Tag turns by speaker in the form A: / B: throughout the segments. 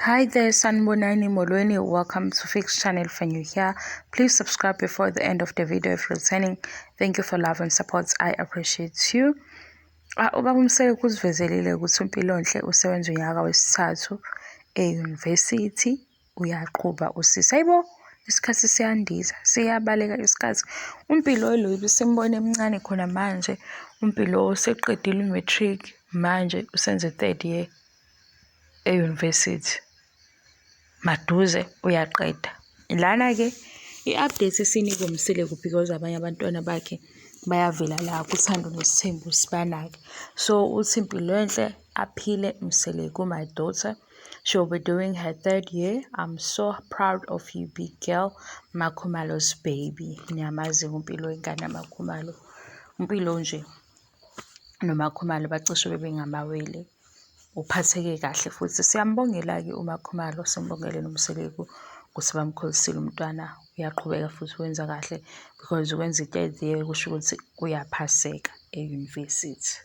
A: Hi there, Sanibonani Molweni. Welcome to Fix Channel. If you're new here, please subscribe before the end of the video if you're returning. Thank you for love and support. I appreciate you. Ah, ubaba uMseleku usivezelile ukuthi uMpilonhle usebenza unyaka wesithathu e-university, uyaqhuba usisi. Hayibo, isikhathi siyandiza, siyabaleka isikhathi. UMpilo lo besimbona emncane khona manje, uMpilo useqedile u-matric, manje usenze third year e-university. Maduze uyaqeda. Lana-ke i-update esinikwe uMseleku because abanye abantwana bakhe bayavela la kuThando Nesithembu sibanake. So uthi Mpilonhle aphile Mseleku, my daughter. She'll be doing her third year. I'm so proud of you, big girl. MaKhumalo's baby. Niyamazi uMpilo ingane yaMaKhumalo. UMpilo nje noMaKhumalo bacishe bebengamawele. Uphatheke kahle futhi siyambongela-ke uMaKhumalo, simbongele noMseleku ukuthi bamkhulisile umntwana. Uyaqhubeka futhi wenza kahle because ukwenza i-third year kusho ukuthi kuyaphaseka e-university.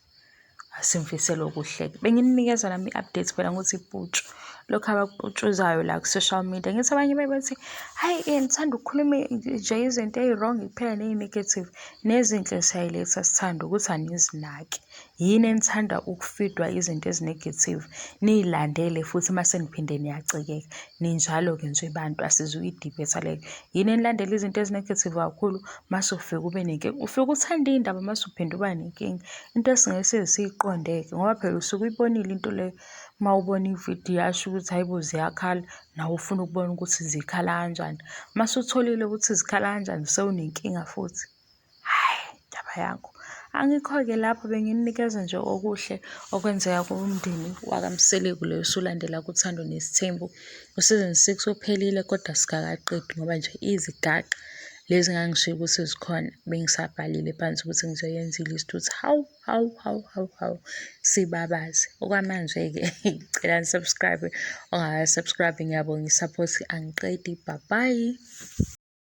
A: Asimfisele okuhle-ke. Bengininikeza nami i-update phela ngokuthi iputshu. Lokhu abakuputshuzayo la ku-social media. Ngithi abanye baye bathi, hhayi-ke nithanda ukukhuluma nje izinto ey'wrong kuphela ney'negative. Nezinhle siyayiletha sithanda ukuthi anizinaki. Yini enithanda ukufidwa izinto ezi-negative niyilandele futhi mase niphinde niyacikeka. Ninjalo-ke nje bantu asizukuyi-debate leyo. Yini enilandela izinto ezi-negative kakhulu mase ufike ube nenkinga. Ufike uthande iy'ndaba mase uphinde uba nenkinga. Into esingeke size siyiqonde-ke ngoba phela usuke uyibonile into leyo. Uma ubona ividiyo yasho ukuthi hhayi bo ziyakhala, nawe ufuna ukubona ukuthi zikhala kanjani. Mase utholile ukuthi zikhala kanjani sewunenkinga futhi. Hhayi, indaba yakho. Angikho-ke lapho bengininikeza nje okuhle okwenzeka kumndeni wakaMseleku lo osulandela kuThando Nesithembu. U-season 6 uphelile kodwa asikakaqedi ngoba nje izigaxa lezi engangishiye ukuthi zikhona bengisabhalile phansi ukuthi ngizoyenza i-list ukuthi hawu hawu hawu hawu hawu sibabaze. Okwamanje-ke ngicela ni-subscribe ongaka-subscribe ngiyabonga i-support angiqedi. Bye bye.